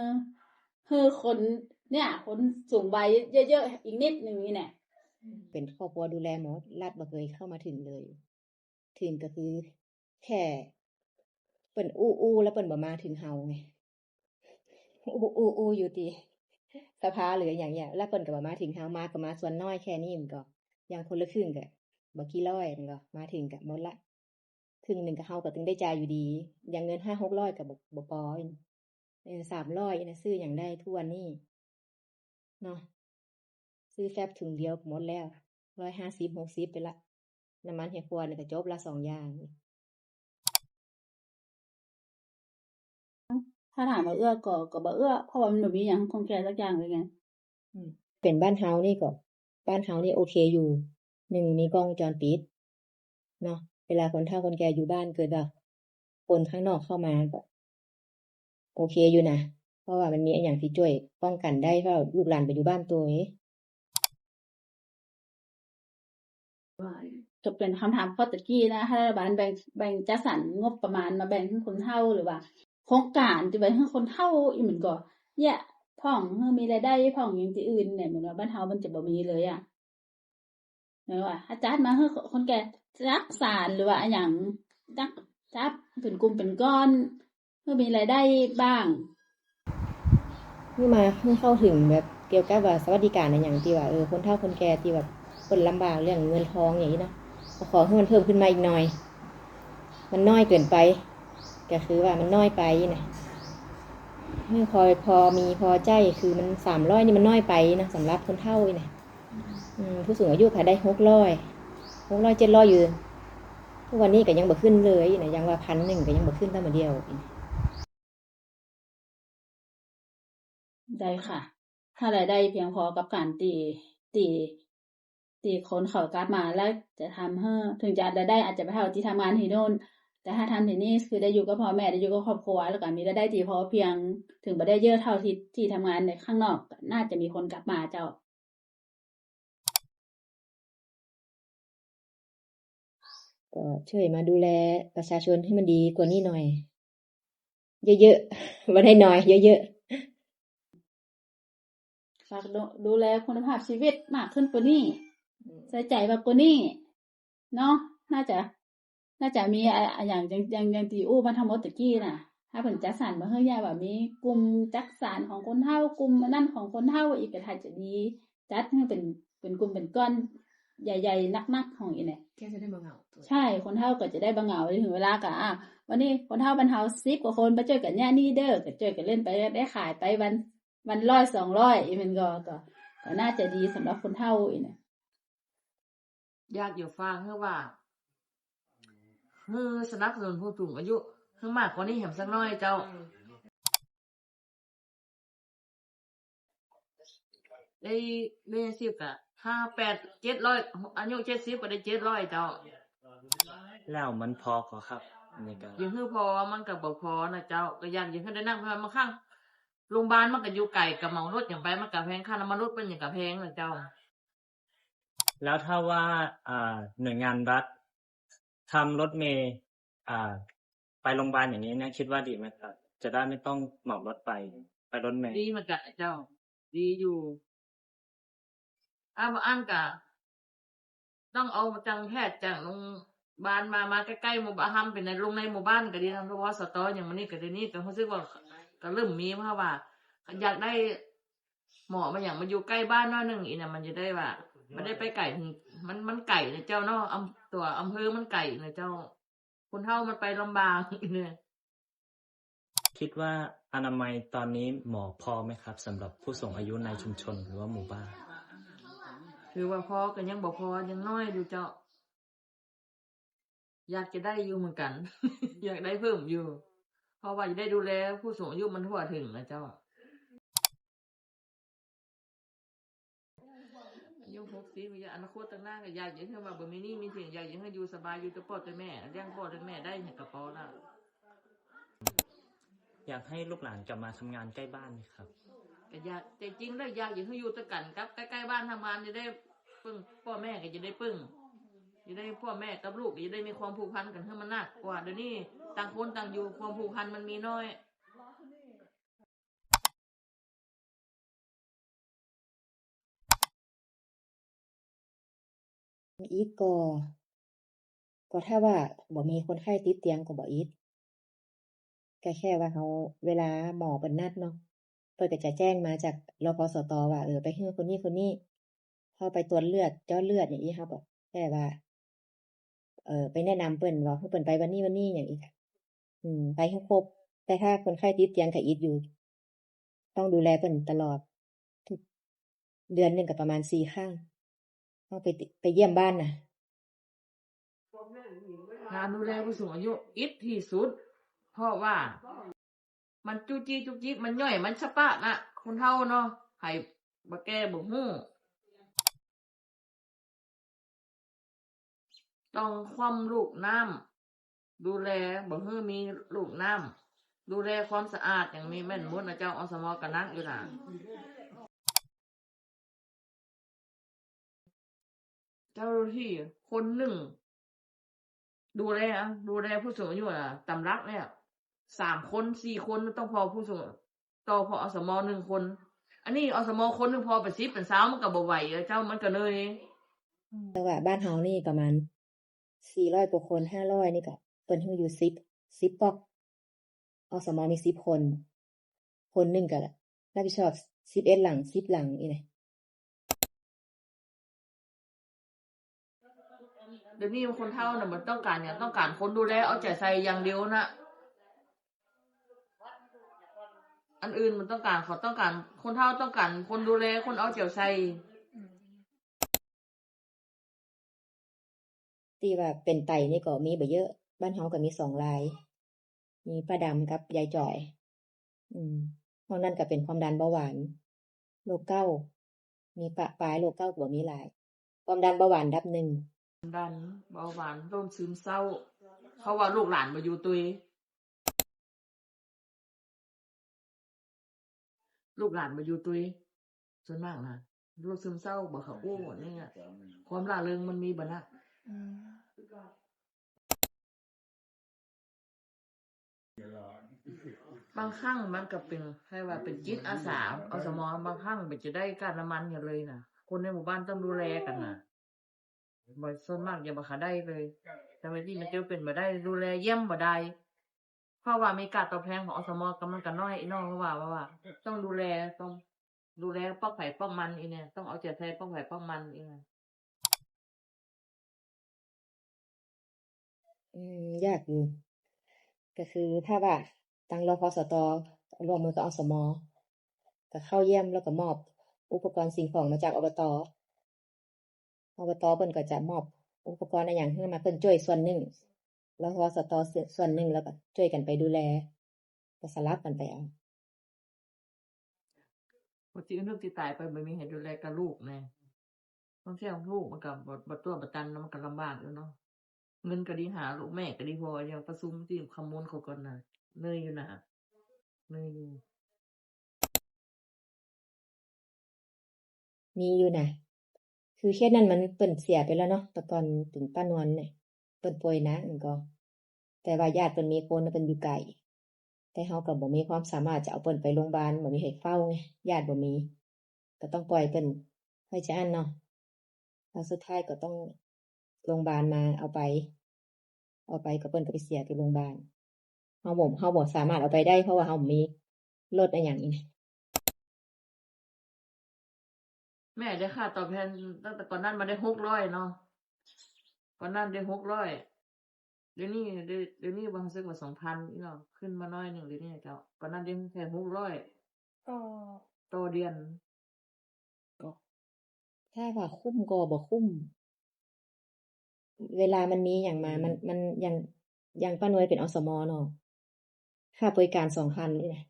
ໃຫ້ຄົນເນີ້ຍ ຄົນສູງໄວເຍີະໆ ອີກນິດໜຶ່ງນີ້ແຫຼະ. ເປັນຄອບຄົວດູແລໝົດ ລັດບໍ່ເຄີຍເຂົ້າມາເຖິງເລີຍ. ເຖິງກໍຄືແຄ່ເພິ່ນອູ້ໆ ແລ້ວເພິ່ນບໍ່ມາເຖິງເຮົາໄງ. ອູ້ໆ ຢູ່ຕິສະພາ ຫຼືຫຍັງເນີ້ຍ ແລ້ວເພິ່ນກໍບໍ່ມາເຖິງເຮົາ ມາກໍມາສ່ວນນ້ອຍແຄ່ນີ້ ມັນກໍຢ່າງຄົນລະຄຶ່ງກໍບໍ່ກີ່ຮ້ອຍ ແມ່ນບໍ່ ມາເຖິງກໍໝົດລະ. ເຄິ່ງໜຶ່ງກໍເຮົາກໍຕ້ອງໄດ້ຈ່າຍຢູ່ດີ ຢ່າງເງິນຫ້າຫົກຮ້ອຍກໍບໍ່ ບໍ່ພໍ ເອີ ສາມຮ້ອຍນີ້ນະ ຊື້ຫຍັງໄດ້ທຸກວັນນີ້ເນາະ ຊື້ແຟັບຖົງດຽວກໍໝົດແລ້ວ ຮ້ອຍຫ້າສິບ ຫົກສິບໄປລະ ນ້ຳມັນເຮັດຄົວນີ້ກໍຈົບລະສອງຢ່າງ. ຖ້າຖາມວ່າເອື້ອກໍ ກໍບໍ່ເອື້ອ ເພາະວ່າມັນບໍ່ມີຫຍັງໃຫ້ຄົນແກ່ຈັກຢ່າງເລີຍໄງ. ອືມ ເປັນບ້ານເຮົານີ້ກໍ ບ້ານເຮົານີ້ໂອເຄຢູ່ ໜຶ່ງ ມີກ້ອງວົງຈອນປິດເນາະ ເວລາຄົນເຖົ້າຄົນແກ່ຢູ່ບ້ານ ເກີດວ່າຄົນຂ້າງນອກເຂົ້າມາກໍໂອເຄຢູ່ນະ ເພາະວ່າມັນມີອີ່ຫຍັງທີ່ຊ່ວຍປ້ອງກັນໄດ້ ເພາະວ່າລູກຫຼານໄປຢູ່ບ້ານໂຕເດ້. ກໍເປັນຄຳຖາມຂໍ້ຕະກີ້ນະ ຖ້າລັດຖະບານແບ່ງ ແບ່ງຈັດສັນງົບປະມານມາແບ່ງໃຫ້ຄົນເຖົ້າ ຫຼືວ່າໂຄງການທີ່ໄວ້ໃຫ້ຄົນເຖົ້າອີ່ມັນກໍແຍະພ້ອງ ເພື່ອມີລາຍໄດ້ພ້ອງຫຍັງທີ່ອື່ນແນ່ ແມ່ນວ່າບ້ານເຮົາມັນຈະບໍ່ມີເລີຍອະ ແມ່ນວ່າ ອາ ຈັດມາໃຫ້ຄົນແກ່ ຈັກສານ ຫຼືວ່າອີ່ຫຍັງ ຈັກ ຈັດເປັນກຸ່ມເປັນກ້ອນ ເພື່ອມີລາຍໄດ້ບ້າງ ຄືມາໃຫ້ເຂົ້າເຖິງແບບກ່ຽວກັບວ່າສະຫວັດດີການອີ່ຫຍັງທີ່ວ່າ ເອີ ຄົນເຖົ້າຄົນແກ່ທີ່ແບບເພິ່ນລຳບາກເລື່ອງເງິນທອງຫຍັງຊີ້ເນາະ ກໍຂໍໃຫ້ມັນເພີ່ມຂຶ້ນມາອີກໜ່ອຍ ມັນນ້ອຍເກີນໄປ ກໍຄືວ່າມັນນ້ອຍໄປນະ ໃຫ້ພໍ ພໍມີພໍໃຊ້ ຄືມັນສາມຮ້ອຍນີ້ມັນນ້ອຍໄປນະ ສຳລັບຄົນເຖົ້ານີ້ນະ. ອືມ ຜູ້ສູງອາຍຸກໍໄດ້ຫົກຮ້ອຍ ຫົກຮ້ອຍ ເຈັດຮ້ອຍຢູ່ ທຸກວັນນີ້ກໍຍັງບໍ່ຂຶ້ນເລີຍນະ ຢ່າງວ່າພັນໜຶ່ງກໍຍັງບໍ່ຂຶ້ນເທື່ອດຽວ. ໄດ້ຄ່ະ ຖ້າລາຍໄດ້ພຽງພໍກັບການທີ່ ທີ່ ທີ່ຄົນເຂົາກັບມາ ແລ້ວຈະທຳໃຫ້ ເຖິງຈະລາຍໄດ້ອາດຈະໄປເທົ່າທີ່ທຳງານທີ່ໂນ້ນ ແຕ່ຖ້າທຳທີ່ນີ້ຄືໄດ້ຢູ່ກັບພໍ່ແມ່ ໄດ້ຢູ່ກັບຄອບຄົວ ແລ້ວກໍມີລາຍໄດ້ທີ່ພໍພຽງ ເຖິງບໍ່ໄດ້ເຍີະເທົ່າທີ່ ທີ່ທຳງານໃນຂ້າງນອກ ກໍໜ້າຈະມີຄົນກັບມາເຈົ້າ. ກໍຊ່ວຍມາດູແລປະຊາຊົນໃຫ້ມັນດີກວ່ານີ້ໜ່ອຍ ເຍີະໆ ບໍ່ໄດ້ໜ້ອຍ ເຍີະໆ ຝາກດູ ດູແລຄຸນນະພາບຊີວິດມາກຂຶ້ນກວ່ານີ້ ອືມ ໃສ່ໃຈມາກກວ່ານີ້ເນາະ ໜ້າຈະ ໜ້າຈະມີ ອາ ອາ ຫຍັງ ຢ່າງ ຢ່າງ ຢ່າງທີ່ອູ້ມາທັງໝົດຕະກີ້ນະ ຖ້າເພິ່ນຈັດສັນມາໃຫ້ ຢ່າງວ່າມີກຸ່ມຈັກສານຂອງຄົນເຖົ້າ ກຸ່ມອັນນັ້ນຂອງຄົນເຖົ້າອີກ ກໍຖ້າຈະດີ ຈັດໃຫ້ເປັນ ເປັນກຸ່ມເປັນກ້ອນໃຫຍ່ໆ ໜັກໆ ຂອງອີ່ແຫຼະ ແກຈະໄດ້ບໍ່ເຫງົາ. ໃຊ່ ຄົນເຖົ້າກໍຈະໄດ້ບໍ່ເຫງົາ ເຖິງເວລາກໍ ອາ ວັນນີ້ຄົນເຖົ້າບ້ານເຮົາສິບກວ່າຄົນ ມາຊ່ວຍກັນແນະນີ້ເດີ ກໍຊ່ວຍກັນຫຼິ້ນໄປ ໄດ້ຂາຍໄປວັນ ວັນຮ້ອຍສອງຮ້ອຍ ອີ່ແມ່ນກໍ ກໍ ກໍໜ້າຈະດີສຳລັບຄົນເຖົ້າອີ່ແຫຼະ. ຢາກຢູ່ຝາກໃຫ້ວ່າ ໃຫ້ສະໜັບສະໜູນຜູ້ສູງອາຍຸໃຫ້ມາກກວ່ານີ້ແຮມສັກໜ້ອຍເຈົ້າ. ໄດ້ ໄດ້ເຈັດສິບກະຫ້າແປດ ເຈັດຮ້ອຍ ອາຍຸເຈັດສິບກໍໄດ້ເຈັດຮ້ອຍເຈົ້າ. ແລ້ວມັນພໍບໍ່ຄັບ? ອັນນີ້ກໍ ຢາກໃຫ້ພໍ ມັນກໍບໍ່ພໍນະເຈົ້າ ກໍຢາກ ຢາກໃຫ້ໄດ້ນັກ ເພາະວ່າບາງຄັ້ງໂຮງບານມັນກໍຢູ່ໄກ ກໍເໝົາລົດຫຍັງໄປມັນກໍແພງ ຄ່ານ້ຳມັນລົດເປັນຫຍັງກໍແພງນະເຈົ້າ. แล้วถ้าว่า อ่า หน่วยงานรัฐทำรถเมล์ อ่า ไปโรงพยาบาลอย่างนี้เนี่ย คิดว่าดีไหมครับ? จะได้ไม่ต้องเหมารถไป ไปรถเมล์ ດີມັນກະ ເຈົ້າ ດີຢູ່ ອາ ບາງອັນກະ ຕ້ອງເອົາຈັ່ງແພດ ຈັ່ງໂຮງບານມາ ມາໃກ້ໆໝູ່ບ້ານ ເຮົາເປັນໃນ ລົງໃນໝູ່ບ້ານກໍດີນະ ສະຕ ຫຍັງມື້ນີ້ກໍດຽວນີ້ກໍຮູ້ສຶກວ່າ ກໍເລີ່ມມີ ເພາະວ່າຢາກໄດ້ໝໍມາຫຍັງມາຢູ່ໃກ້ບ້ານໜ້ອຍໜຶ່ງ ອີ່ນະ ມັນຈະໄດ້ວ່າ ມັນໄດ້ໄປໄກ ມັນ ມັນໄກນະເຈົ້າເນາະ ອຳ ຕົວອຳເພີມັນໄກນະເຈົ້າ ຄົນເຖົ້າມັນໄປລຳບາກນະ. ຄິດວ່າອະນາໄມຕອນນີ້ໝໍພໍໄໝຄັບ ສຳລັບຜູ້ສູງອາຍຸໃນຊຸມຊົນ ຫຼືວ່າໝູ່ບ້ານ? ຖືວ່າພໍກໍຍັງບໍ່ພໍ ຍັງນ້ອຍຢູ່ເຈົ້າ. ຢາກຈະໄດ້ຢູ່ເໝືອນກັນ ຢາກໄດ້ເພີ່ມຢູ່ ເພາະວ່າຈະໄດ້ດູແລຜູ້ສູງອາຍຸມັນທົ່ວເຖິງນະເຈົ້າ. ອາຍຸຫົກສິບ ອະນາຄົດຂ້າງໜ້າກໍຢາກ ຢາກໃຫ້ວ່າບໍ່ມີໜີ້ມີສິນ ຢາກ ຢາກໃຫ້ຢູ່ສະບາຍ ຢູ່ແຕ່ພໍ່ແຕ່ແມ່ ລ້ຽງພໍ່ລ້ຽງແມ່ໄດ້ ຫຍັງກໍພໍລະ. ຢາກໃຫ້ລູກຫຼານກັບມາທຳງານໃກ້ບ້ານໄໝຄັບ? ກໍຢາກ ແຕ່ຈິງແລ້ວຢາກ ຢາກໃຫ້ຢູ່ແຕ່ກັນກັບໃກ້ໆບ້ານທຳງານ ຈະໄດ້ປຶ້ງພໍ່ແມ່ ກໍຈະໄດ້ປຶ້ງ ຈະໄດ້ພໍ່ແມ່ກັບລູກ ຈະໄດ້ມີຄວາມຜູກພັນກັນໃຫ້ມັນໜັກກວ່າ ດຽວນີ້ຕ່າງຄົນຕ່າງຢູ່ ຄວາມຜູກພັນມັນມີໜ້ອຍ. ອີກກໍ ກໍຖ້າວ່າບໍ່ມີຄົນໄຂ້ຕິດຕຽງກໍບໍ່ອີກ ກໍແຄ່ວ່າເຮົາ ເວລາໝໍເພິ່ນນັດເນາະ ເພິ່ນກໍຈະແຈ້ງມາຈາກ ລພສຕ ວ່າ ເອີ ໄປເຮືອຄົນນີ້ຄົນນີ້ ເຮົາໄປກວດເລືອດ ເຈາະເລືອດຫຍັງອີກ ເຮົາກໍແຄ່ວ່າ ເອີ ໄປແນະນຳເພິ່ນວ່າ ເພິ່ນໄປວັນນີ້ວັນນີ້ຫຍັງອີກ ອືມ ໄປໃຫ້ຄົບ ແຕ່ຖ້າຄົນໄຂ້ຕິດຕຽງກໍອີກຢູ່ ຕ້ອງດູແລເພິ່ນຕະຫຼອດ ທຸກເດືອນໜຶ່ງກໍປະມານສີ່ຄັ້ງ ເຮົາໄປ ໄປຢ້ຽມບ້ານນະ. ການດູແລຜູ້ສູງອາຍຸອິດທີ່ສຸດ ເພາະວ່າ ມັນຈູ້ຈີ້ຈຸກຈິກ ມັນຍ່ອຍ ມັນສະປະນະ ຄົນເຖົ້າເນາະ ໃຜບໍ່ແກ່ບໍ່ຮູ້ ຕ້ອງຄວ່ຳລູກນ້ຳ ດູແລບໍ່ໃຫ້ມີລູກນ້ຳ ດູແລຄວາມສະອາດ ຫຍັງມີແມ່ນໝົດນະເຈົ້າ ອສມ ກໍໜັກຢູ່ນະ. ເຈົ້າໜ້າທີ່ຄົນໜຶ່ງ ດູແລ ດູແລຜູ້ສູງອາຍຸນະ ຕາມຫຼັກແລ້ວ ສາມຄົນ ສີ່ຄົນ ຕ້ອງພໍຜູ້ສູງ ຕໍ່ພໍ ອສມ ໜຶ່ງຄົນ ອັນນີ້ ອສມ ຄົນໜຶ່ງພໍໄປສິບເປັນຊາວ ມັນກໍບໍ່ໄຫວເຈົ້າ ມັນກໍເນີຍ. ແຕ່ວ່າບ້ານເຮົານີ້ປະມານສີ່ຮ້ອຍກວ່າຄົນ ຫ້າຮ້ອຍນີ້ກໍເພິ່ນໃຫ້ຢູ່ສິບ ສິບປອກ ອສມ ມີສິບຄົນ ຄົນໜຶ່ງກໍຮັບຜິດຊອບສິບເອັດຫຼັງ ສິບຫຼັງນີ້ນະ. ດຽວນີ້ຄົນເຖົ້ານະ ມັນຕ້ອງການຫຍັງ? ຕ້ອງການຄົນດູແລເອົາໃຈໃສ່ຢ່າງດຽວນະ ອັນອື່ນມັນຕ້ອງການ ເຂົາຕ້ອງການ ຄົນເຖົ້າຕ້ອງການຄົນດູແລ ຄົນເອົາໃຈໃສ່. ທີ່ວ່າເປັນໄຕນີ້ກໍມີບໍ່ເຍີະ ບ້ານເຮົາກໍມີສອງລາຍ ມີປ້າດຳກັບຍາຍຈອຍ ອືມ ນອກນັ້ນກໍເປັນຄວາມດັນເບົາຫວານ ໂລກເກົາ ມີປະປາຍ ໂລກເກົາກໍບໍ່ມີຫຼາຍ ຄວາມດັນເບົາຫວານລະດັບໜຶ່ງ. ຄວາມດັນ ເບົາຫວານ ໂລກຊຶມເສົ້າ ເພາະວ່າລູກຫຼານບໍ່ຢູ່ຕຸ້ຍ. ລູກຫຼານບໍ່ຢູ່ຕຸ້ຍ ສ່ວນມາກນະ ໂລກຊຶມເສົ້າບໍ່ ເຂົາໂອ້ນີ້ ຄວາມລ່າເລີງມັນມີບໍ່ນະ. ບາງຄັ້ງມັນກໍເປັນ ໃຫ້ວ່າເປັນຈິດອາສາ ອສມ ບາງຄັ້ງມັນຈະໄດ້ຄ່ານ້ຳມັນຫຍັງເລີຍນະ ຄົນໃນໝູ່ບ້ານຕ້ອງດູແລກັນນະ. ບໍ່ ສ່ວນມາກຈະບໍ່ຄ່ອຍໄດ້ເລີຍ ແຕ່ວ່າທີ່ມັນຈະເປັນບໍ່ໄດ້ ດູແລຢ້ຽມບໍ່ໄດ້ ເພາະວ່າມີຄ່າຕອບແທນຂອງ ອສມ ກໍມັນກໍນ້ອຍເນາະ ເພາະວ່າ ເພາະວ່າຕ້ອງດູແລ ຕ້ອງດູແລປອກໃຜປອກມັນອີ່ແນ ຕ້ອງເອົາໃຈໃສ່ປອກໃຜປອກມັນອີ່ແນ. ອືມ ຍາກຢູ່ ກໍຄືຖ້າວ່າທາງ ລພສຕ ຮ່ວມມືກັບ ອສມ ກໍເຂົ້າຢ້ຽມ ແລ້ວກໍມອບອຸປະກອນສິ່ງຂອງມາຈາກ ອບຕ. ອບຕ ເພິ່ນກໍຈະມອບອຸປະກອນອີ່ຫຍັງໃຫ້ມາ ເພິ່ນຊ່ວຍສ່ວນໜຶ່ງ ລພສຕ ສ່ວນໜຶ່ງ ແລ້ວກໍຊ່ວຍກັນໄປດູແລ ກໍສະຫຼັບກັນໄປເອົາ. ບໍ່ຈິງ ລູກຊິຕາຍໄປ ບໍ່ມີໃຜດູແລກັບລູກແນ່ ບາງເທື່ອລູກມັນກໍບໍ່ ບໍ່ຕົວະບໍ່ຕັນເນາະ ມັນກໍລຳບາກຢູ່ເນາະ ເງິນກໍດີຫາລູກ ແມ່ກໍດີພໍ ຢ່າປະຊຸມທີ່ຂະມູນເຂົາກ່ອນນະ ເນີຍຢູ່ນະ ເນີຍຢູ່. ມີຢູ່ນະ ຄືເຂດນັ້ນມັນ ເພິ່ນເສຍໄປແລ້ວເນາະ ແຕ່ກ່ອນເປັນປ້ານວນນີ້ ເພິ່ນປ່ວຍໜັກແມ່ນກໍ ແຕ່ວ່າຍາດເພິ່ນມີຄົນ ເພິ່ນຢູ່ໄກ ແຕ່ເຮົາກໍບໍ່ມີຄວາມສາມາດຈະເອົາເພິ່ນໄປໂຮງບານ ບໍ່ມີໃຜເຝົ້າໄງ ຍາດບໍ່ມີ ກໍຕ້ອງປ່ອຍເພິ່ນໄວ້ຈັ່ງນັ້ນເນາະ ແລ້ວສຸດທ້າຍກໍຕ້ອງ ໂລງບານມາເອົາໄປ ເອົາໄປກໍເພິ່ນກໍໄປເສຍຢູ່ໂລງບານ. ເຮົາບໍ່ ເຮົາບໍ່ສາມາດເອົາໄປໄດ້ ເພາະວ່າເຮົາບໍ່ມີລົດອີ່ຫຍັງອີກ. ແມ່ໄດ້ຄ່າຕອບແທນຕັ້ງແຕ່ກ່ອນນັ້ນມາໄດ້ຫົກຮ້ອຍເນາະ ກ່ອນນັ້ນໄດ້ຫົກຮ້ອຍ ດຽວນີ້ ດຽວນີ້ຮູ້ສຶກວ່າສອງພັນເນາະ ຂຶ້ນມາໜ້ອຍໜຶ່ງດຽວນີ້ເຈົ້າ ກ່ອນນັ້ນໄດ້ແຄ່ຫົກຮ້ອຍ ຕໍ່ ຕໍ່ເດືອນ. ກໍ ຖ້າວ່າຄຸ້ມກໍບໍ່ຄຸ້ມ ເວລາມັນມີຫຍັງມາ ອືມ ມັນ ມັນ ຢ່າງ ຢ່າງປ້ານ້ອຍເປັນ ອສມ ເນາະ ຄ່າບໍລິການສອງພັນນີ້ນະ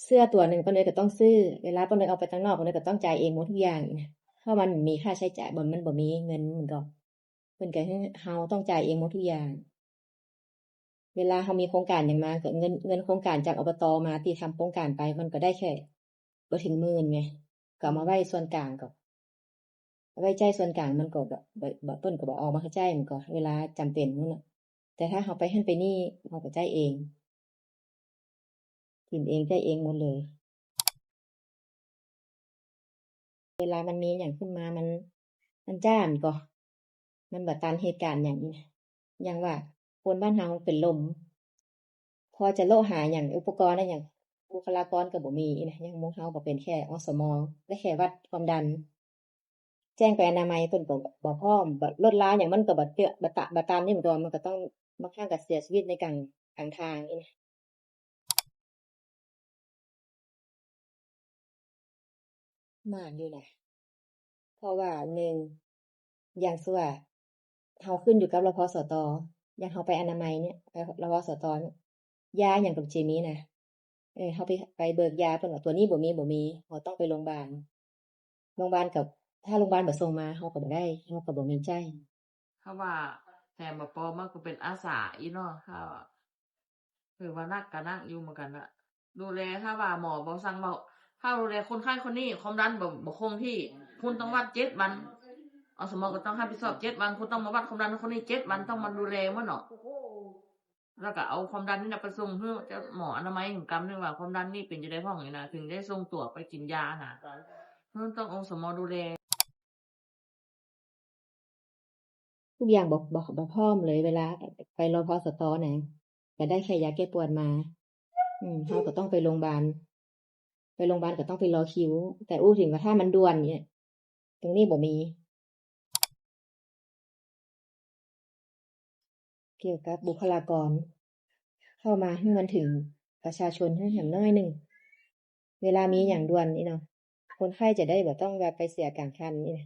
ເສື້ອຕົວໜຶ່ງປ້ານ້ອຍກໍຕ້ອງຊື້ ເວລາປ້ານ້ອຍອອກໄປທາງນອກ ປ້ານ້ອຍກໍຕ້ອງຈ່າຍເອງໝົດທຸກຢ່າງນະ ເພາະມັນມີຄ່າໃຊ້ຈ່າຍ ບໍ່ ມັນບໍ່ມີເງິນ ມັນກໍ ເພິ່ນກໍໃຫ້ເຮົາຕ້ອງຈ່າຍເອງໝົດທຸກຢ່າງ. ເວລາເຮົາມີໂຄງການຫຍັງມາ ກໍເງິນ ເງິນໂຄງການຈາກ ອບຕ ມາທີ່ທຳໂຄງການໄປ ມັນກໍໄດ້ແຄ່ບໍ່ເຖິງໝື່ນໄງ ກໍເອົາມາໄວ້ສ່ວນກາງ ກໍເອົາໄວ້ໃຊ້ສ່ວນກາງ ມັນກໍ ກໍ ບໍ່ ເພິ່ນກໍບໍ່ເອົາມາໃຫ້ໃຊ້ ມັນກໍເວລາຈຳເປັນພຸ້ນນະ. ແຕ່ຖ້າເຮົາໄປຫັ້ນໄປນີ້ ເຮົາກໍໃຊ້ເອງ ກິນເອງໃຊ້ເອງໝົດເລີຍ. ເວລາມັນມີຫຍັງຂຶ້ນມາ ມັນ ມັນຈ້ານກໍ ມັນບໍ່ທັນເຫດການຫຍັງອີກນະ. ຢ່າງວ່າຄົນບ້ານເຮົາເປັນລົມ ພໍຈະໂລະຫາຫຍັງ ອຸປະກອນຫຍັງ ບຸກຄະລາກອນກໍບໍ່ມີອີກນະ. ຢ່າງໝູ່ເຮົາກໍເປັນແຄ່ ອສມ ແລະ ແຄ່ວັດຄວາມດັນ ແຈ້ງໄປອະນາໄມເພິ່ນກໍບໍ່ພ້ອມ ລົດລາຫຍັງມັນກໍບໍ່ເທື່ອ ບໍ່ຕະ ບໍ່ຕາມນີ້ ມັນກໍ ມັນກໍຕ້ອງ ບາງຄັ້ງກໍເສຍຊີວິດໃນກາງ ກາງທາງອີກນະ. ໝານຢູ່ນະ ເພາະວ່າໜຶ່ງ ຢ່າງຊົ່ວ ເຮົາຂຶ້ນຢູ່ກັບ ລພສຕ ຢ່າງເຮົາໄປອະນາໄມນີ້ ໄປ ລພສຕ ນີ້ ຢາຫຍັງກໍບໍ່ເຈມີນະ. ເອີ ເຮົາໄປ ໄປເບີກຢາ ເພິ່ນວ່າຕົວນີ້ບໍ່ມີ ບໍ່ມີ ເຮົາຕ້ອງໄປໂລງບານ ໂລງບານກໍ ຖ້າໂລງບານບໍ່ສົ່ງມາ ເຮົາກໍບໍ່ໄດ້ ເຮົາກໍບໍ່ມີໃຊ້. ເຮົາວ່າແຖມບໍ່ພໍ ມັນກໍເປັນອາສາອີກເນາະ ຖ້າ ຖືວ່າໜັກກໍໜັກຢູ່ເໝືອນກັນນະ ດູແລ ຖ້າວ່າໝໍບໍ່ສັ່ງ ເວົ້າ ຖ້າດູແລຄົນໄຂ້ຄົນນີ້ ຄວາມດັນບໍ່ ບໍ່ຄົງທີ່ ຄຸນຕ້ອງວັດເຈັດວັນ ອສມ ກໍຕ້ອງຮັບຜິດຊອບເຈັດວັນ ຄຸນຕ້ອງມາວັດຄວາມດັນຄົນນີ້ເຈັດວັນ ຕ້ອງມາດູແລໝົດເນາະ. ແລ້ວກໍເອົາຄວາມດັນນີ້ນະໄປສົ່ງໃຫ້ເຈົ້າໝໍອະນາໄມອີກກຳໜຶ່ງວ່າຄວາມດັນນີ້ເປັນຈັ່ງໃດພ້ອມນີ້ນະ ເຖິງໄດ້ສົ່ງຕົວໄປກິນຢານະ ເຮົາຕ້ອງ ອສມ ດູແລ. ທຸກຢ່າງບໍ່ ບໍ່ ບໍ່ພ້ອມເລີຍ ເວລາໄປ ລພສຕ ນະ ກໍໄດ້ແຄ່ຢາແກ້ປວດມາ ອືມ ເຮົາກໍຕ້ອງໄປໂລງບານ ໄປໂລງບານກໍຕ້ອງໄປລໍຄິວ ແຕ່ອູ້ເຖິງວ່າຖ້າມັນດ່ວນນີ້ ຕົງນີ້ບໍ່ມີ. ກ່ຽວກັບບຸກຄະລາກອນ ເຂົ້າມາໃຫ້ມັນເຖິງປະຊາຊົນໃຫ້ແຮມໜ້ອຍໜຶ່ງ ເວລາມີຫຍັງດ່ວນນີ້ເນາະ ຄົນໄຂ້ຈະໄດ້ບໍ່ຕ້ອງແບບໄປເສຍກາງຄັນນີ້ນະ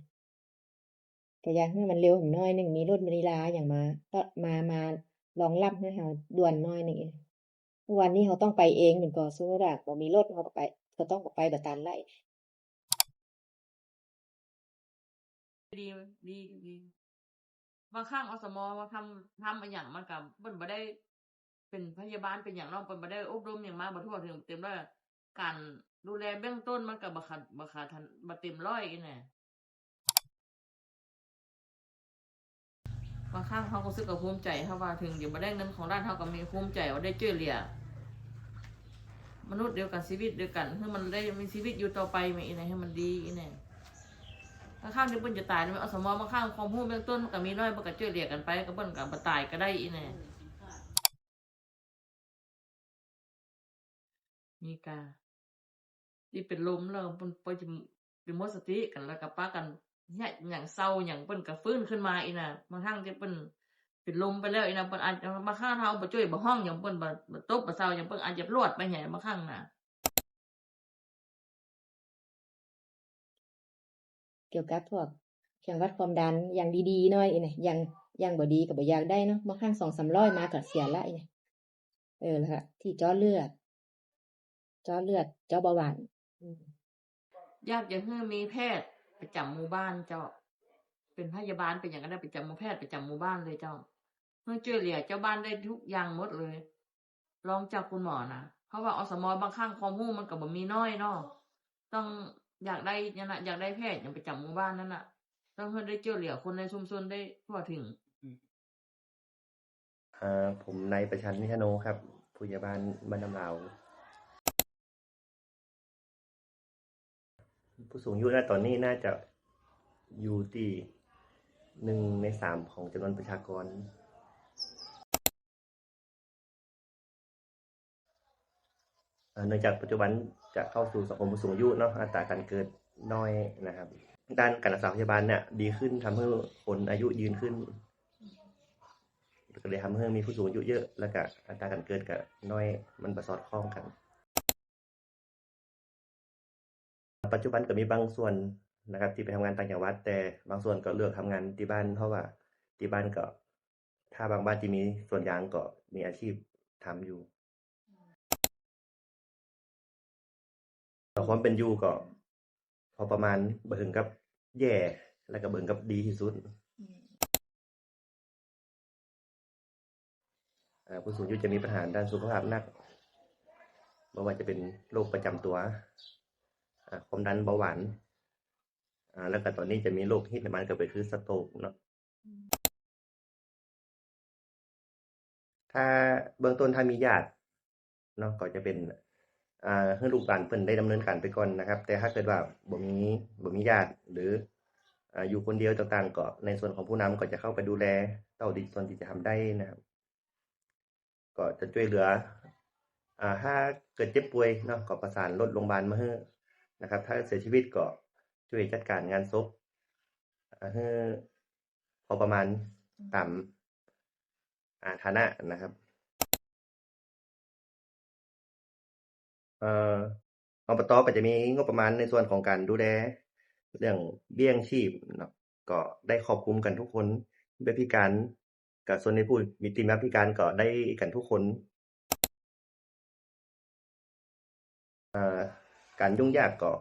ກໍຢາກໃຫ້ມັນເລັວແຮມໜ້ອຍໜຶ່ງ ມີລົດມີລາຫຍັງມາ ມາ ມາລອງຮັບໃຫ້ເຮົາດ່ວນໜ້ອຍໜຶ່ງ. ທຸກວັນນີ້ເຮົາຕ້ອງໄປເອງ ແມ່ນກໍ ສົມມຸດວ່າບໍ່ມີລົດ ເຮົາກໍໄປ ກໍຕ້ອງໄປບໍ່ທັນໄດ້. ດີ ດີ ດີ ບາງຄັ້ງ ອສມ ມາທຳ ທຳອີ່ຫຍັງ ມັນກໍ ເພິ່ນບໍ່ໄດ້ເປັນພະຍາບານເປັນຫຍັງເນາະ ເພິ່ນບໍ່ໄດ້ອົບຮົມຫຍັງມາ ບໍ່ທົ່ວເຖິງເຕັມຮ້ອຍ ການດູແລເບື້ອງຕົ້ນມັນກໍບໍ່ຂະ ບໍ່ຂະ ບໍ່ເຕັມຮ້ອຍອີ່ນະ. ບາງຄັ້ງເຮົາກໍຮູ້ສຶກວ່າພູມໃຈ ເຮົາວ່າເຖິງຈະບໍ່ໄດ້ເງິນຂອງລັດ ເຮົາກໍມີພູມໃຈວ່າໄດ້ຊ່ວຍເຫຼືອມະນຸດດຽວກັນ ຊີວິດດຽວກັນ ໃຫ້ມັນໄດ້ມີຊີວິດຢູ່ຕໍ່ໄປແມ່ອີ່ແນ ໃຫ້ມັນດີອີ່ແນ. ບາງຄັ້ງທີ່ເພິ່ນຈະຕາຍແລ້ວ ອສມ ບາງຄັ້ງຄວາມຮູ້ເບື້ອງຕົ້ນມັນກໍມີໜ້ອຍ ເພິ່ນກໍຊ່ວຍເຫຼືອກັນໄປ ກໍເພິ່ນກໍບໍ່ຕາຍກໍໄດ້ອີ່ແນ. ມີກາທີ່ເປັນລົມແລ້ວ ເພິ່ນ ເພິ່ນຈະເປັນໝົດສະຕິກັນ ແລ້ວກໍປະກັນເຮັດຫຍັງ ເຊົາຫຍັງ ເພິ່ນກໍຟື້ນຂຶ້ນມາອີກນະ. ບາງຄັ້ງທີ່ເພິ່ນເປັນລົມໄປແລ້ວອີກນະ ເພິ່ນອາດ ບາງຄັ້ງເຮົາບໍ່ຈ່ອຍບໍ່ຮ້ອງຫຍັງ ເພິ່ນບໍ່ ບໍ່ຕົບບໍ່ເຊົາຫຍັງ ເພິ່ນອາດຈະລວດໄປໃຫຍ່ບາງຄັ້ງນະ. ກ່ຽວກັບພວກເຄື່ອງວັດຄວາມດັນ ຢ່າງດີໆໜ້ອຍນີ້ນະ ຢ່າງ ຢ່າງບໍ່ດີກໍບໍ່ຢາກໄດ້ເນາະ ບາງຄັ້ງສອງສາມຮ້ອຍມາກໍເສຍລະນີ້ນະ. ເອີ ແລ້ວກະທີ່ເຈາະເລືອດ ເຈາະເລືອດ ເຈາະເບົາຫວານ. ອືມ ຢາກຈະໃຫ້ມີແພດປະຈຳໝູ່ບ້ານເຈົ້າ ເປັນພະຍາບານເປັນຫຍັງກໍໄດ້ ປະຈຳໝູ່ ແພດປະຈຳໝູ່ບ້ານເລີຍເຈົ້າ ເພື່ອຊ່ວຍເຫຼືອເຈົ້າບ້ານໄດ້ທຸກຢ່າງໝົດເລີຍ. ລອງຈາກຄຸນໝໍນະ ເພາະວ່າ ອສມ ບາງຄັ້ງຄວາມຮູ້ມັນກໍບໍ່ມີໜ້ອຍເນາະ ຕ້ອງຢາກໄດ້ນັ້ນນະ ຢາກໄດ້ແພດຫຍັງປະຈຳໝູ່ບ້ານນັ້ນນະ ຕ້ອງໃຫ້ໄດ້ຊ່ວຍເຫຼືອຄົນໃນຊຸມຊົນໄດ້ທົ່ວເຖິງ. ເອີ ຜົມນາຍປະຊັນ ນິທະໂນ ຄັບ ຜູ້ໃຫຍ່ບ້ານບ້ານນ້ຳລາວ. ຜູ້ສູງອາຍຸນະຕອນນີ້ໜ້າຈະຢູ່ທີ່ ໜຶ່ງໃນສາມຂອງຈຳນວນປະຊາກອນ. ເອີ່ ເນື່ອງຈາກປັດຈຸບັນຈະເຂົ້າສູ່ສັງຄົມຜູ້ສູງອາຍຸເນາະ, ອັດຕາການເກີດນ້ອຍນະຄັບ. ດ້ານການຮັກສາພະຍາບານເນ່ຍດີຂຶ້ນ, ທຳໃຫ້ຄົນອາຍຸຍືນຂຶ້ນ, ກໍເລີຍທຳໃຫ້ມີຜູ້ສູງອາຍຸເຍອະ, ແລ້ວກະອັດຕາການເກີດກໍນ້ອຍ, ມັນບໍ່ສອດຄ່ອງກັນ. ປັດຈຸບັນກໍມີບາງສ່ວນນະຄັບ ທີ່ໄປທຳງານຕ່າງຈັງຫວັດ, ແຕ່ບາງສ່ວນກໍເລືອກທຳງານທີ່ບ້ານ, ເພາະວ່າທີ່ບ້ານກໍ ຖ້າບາງບ້ານທີ່ມີສວນຢາງກໍມີອາຊີບທຳຢູ່. ແຕ່ຄວາມເປັນຢູ່ກໍພໍປະມານ, ບໍ່ເຖິງກັບແຍ່ ແລ້ວກໍບໍ່ເຖິງກັບດີທີ່ສຸດ. ອາ ຜູ້ສູງອາຍຸຈະມີບັນຫາດ້ານສຸຂະພາບໜັກ, ບໍ່ວ່າຈະເປັນໂລກປະຈຳຕົວ, ອາ ຄວາມດັນ, ເບົາຫວານ, ອາ ແລ້ວກໍຕອນນີ້ຈະມີໂລກຮິດນ້ຳມັນ ກໍໄປຄືສະໂຕກເນາະ. ຖ້າເບື້ອງຕົ້ນ ຖ້າມີຍາດເນາະ ກໍຈະເປັນ ອາ ໃຫ້ລູກຫຼານເພິ່ນໄດ້ດຳເນີນການໄປກ່ອນນະຄັບ. ແຕ່ຖ້າເກີດວ່າບໍ່ມີ ບໍ່ມີຍາດ ຫຼື ອາ ຢູ່ຄົນດຽວຕ່າງໆ ກໍໃນສ່ວນຂອງຜູ້ນຳກໍຈະເຂົ້າໄປດູແລເທົ່າທີ່ ສ່ວນທີ່ຈະທຳໄດ້ນະຄັບ. ກໍຈະຊ່ວຍເຫຼືອ ອາ ຖ້າເກີດເຈັບປ່ວຍເນາະ ກໍປະສານລົດໂລງບານມາໃຫ້ນະຄັບ. ຖ້າເສຍຊີວິດກໍຊ່ວຍຈັດການງານສົບ ອາ ໃຫ້ພໍປະມານຕາມ ອາ ຖານະນະຄັບ. ເອີ່ ອບຕ ກໍຈະມີງົບປະມານໃນສ່ວນຂອງການດູແລເລື່ອງເບ້ຍຍັງຊີບເນາະ, ກໍໄດ້ຄອບຄຸມກັນທຸກຄົນ, ແບບພິການ ກໍສ່ວນໃນຜູ້ມີຕິມາພິການກໍໄດ້ກັນທຸກຄົນ. ເອີ່ ການຫຍຸ້ງຍາກກໍ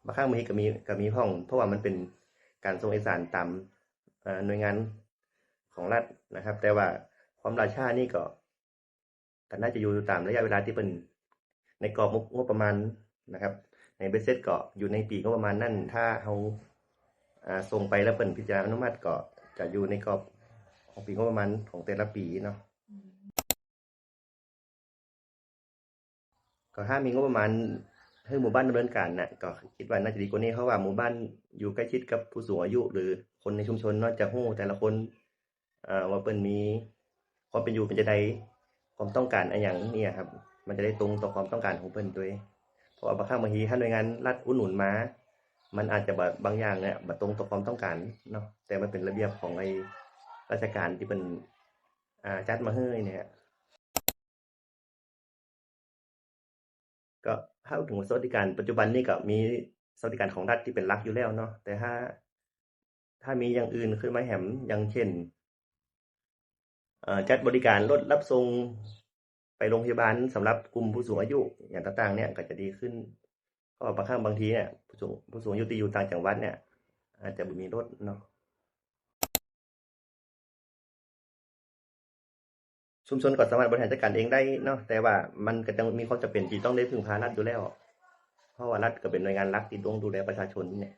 ບາງຄັ້ງບາງທີກໍມີ ກໍມີພ້ອມ, ເພາະວ່າມັນເປັນການສົ່ງເອກະສານຕາມ ເອີ່ ໜ່ວຍງານຂອງລັດນະຄັບ. ແຕ່ວ່າຄວາມລ່າຊ້ານີ້ກໍ ກໍໜ້າຈະຢູ່ຕາມໄລຍະເວລາທີ່ເພິ່ນ ໃນກອບງົບ ງົບປະມານນະຄັບ. ໃນເບັດເສັດກໍຢູ່ໃນປີງົບປະມານນັ້ນ, ຖ້າເຮົາ ອາ ສົ່ງໄປແລ້ວເພິ່ນພິຈາລະນາອະນຸມັດ ກໍຈະຢູ່ໃນກອບຂອງປີງົບປະມານຂອງແຕ່ລະປີເນາະ. ກໍຖ້າມີງົບປະມານໃຫ້ໝູ່ບ້ານດຳເນີນການນະ ກໍຄິດວ່າໜ້າຈະດີກວ່ານີ້, ເພາະວ່າໝູ່ບ້ານຢູ່ໃກ້ຊິດກັບຜູ້ສູງອາຍຸ ຫຼື ຄົນໃນຊຸມຊົນເນາະ ຈະຮູ້ແຕ່ລະຄົນ ເອີ່ ວ່າເພິ່ນມີຄວາມເປັນຢູ່ເປັນຈັ່ງໃດ, ຄວາມຕ້ອງການອີ່ຫຍັງນີ້ນະຄັບ, ມັນຈະໄດ້ຕົງຕໍ່ຄວາມຕ້ອງການຂອງເພິ່ນໂດຍ. ເພາະວ່າບາງຄັ້ງບາງທີ ຖ້າໜ່ວຍງານລັດອຸດໜູນມາ, ມັນອາດຈະ ບາງຢ່າງເນຍ ບໍ່ຕົງຕໍ່ຄວາມຕ້ອງການເນາະ, ແຕ່ມັນເປັນລະບຽບຂອງໄອ້ລາຊະການທີ່ເພິ່ນ ອາ ຈັດມາໃຫ້ນີ້. ກໍຖ້າເວົ້າເຖິງສະຫວັດດີການ ປັດຈຸບັນນີ້ກໍມີສະຫວັດດີການຂອງລັດທີ່ເປັນຫຼັກຢູ່ແລ້ວເນາະ, ແຕ່ຖ້າ ຖ້າມີຢ່າງອື່ນຂຶ້ນມາແຖມ ຢ່າງເຊັ່ນ ເອີ່ ຈັດບໍລິການລົດຮັບສົ່ງໄປໂລງພະຍາບານສຳລັບກຸ່ມຜູ້ສູງອາຍຸຫຍັງຕ່າງໆ ເນີ້ຍ ກໍຈະດີຂຶ້ນ. ເພາະວ່າບາງຄັ້ງບາງທີເນີ້ຍ ຜູ້ສູງ ຜູ້ສູງອາຍຸທີ່ຢູ່ຕ່າງຈັງຫວັດເນີ້ຍ ອາດຈະບໍ່ມີລົດເນາະ. ຊຸມຊົນກໍສາມາດບໍລິຫານຈັດການເອງໄດ້ເນາະ, ແຕ່ວ່າມັນກໍຈະມີຄວາມຈຳເປັນທີ່ຕ້ອງໄດ້ເພິ່ງພາລັດຢູ່ແລ້ວ, ເພາະວ່າລັດກໍເປັນໜ່ວຍງານຫຼັກທີ່ຕ້ອງດູແລປະຊາຊົນເນີ້ຍ.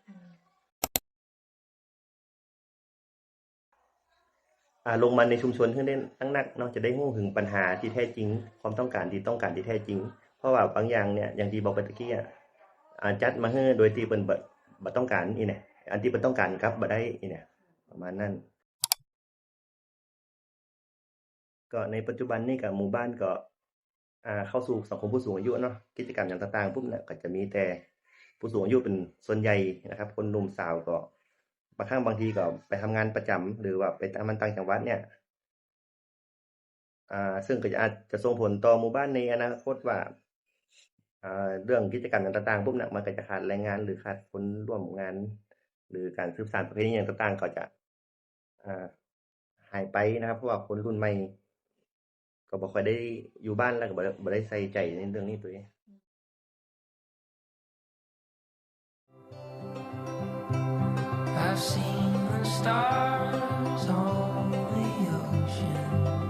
ອາ ລົງມາໃນຊຸມຊົນໃຫ້ໄດ້ໜັກໆເນາະ, ຈະໄດ້ຮູ້ເຖິງບັນຫາທີ່ແທ້ຈິງ, ຄວາມຕ້ອງການທີ່ຕ້ອງການທີ່ແທ້ຈິງ. ເພາະວ່າບາງຢ່າງເນີ້ຍ ຢ່າງທີ່ບອກໄປຕະກີ້ອະ ອາ ຈັດມາໃຫ້ໂດຍທີ່ເພິ່ນບໍ່ ບໍ່ຕ້ອງການອີ່ແນະ, ອັນທີ່ເພິ່ນຕ້ອງການກັບບໍ່ໄດ້ອີ່ແນະ, ປະມານນັ້ນ. ກໍໃນປັດຈຸບັນນີ້ກໍໝູ່ບ້ານກໍ ອ່າ ເຂົ້າສູ່ສັງຄົມຜູ້ສູງອາຍຸເນາະ, ກິດຈະກຳຫຍັງຕ່າງໆ ປຸບນະ ກໍຈະມີແຕ່ຜູ້ສູງອາຍຸເປັນສ່ວນໃຫຍ່ນະຄັບ. ຄົນໜຸ່ມສາວກໍບາງຄັ້ງບາງທີກໍໄປທຳງານປະຈຳ ຫຼືວ່າໄປທຳງານຕ່າງຈັງຫວັດເນີ້ຍ, ອ່າ ເຊິ່ງກໍອາດຈະສົ່ງຜົນຕໍ່ໝູ່ບ້ານໃນອະນາຄົດວ່າ ອ່າ ເລື່ອງກິດຈະກຳຫຍັງຕ່າງໆ ປຸບນະ ມັນກໍຈະຂາດແຮງງານ ຫຼືຂາດຄົນຮ່ວມງານ ຫຼືການສືບສານປະເພນີຫຍັງຕ່າງໆ ກໍຈະ ອ່າ ຫາຍໄປນະຄັບ, ເພາະວ່າຄົນລຸ້ນໃໝ່ກໍບໍ່ຄ່ອຍໄດ້ຢູ່ບ້ານ ແລ້ວກໍບໍ່ໄດ້ ບໍ່ໄດ້ໃສ່ໃຈໃນເລື່ອງນີ້ໂດຍ. I've seen the stars on the ocean.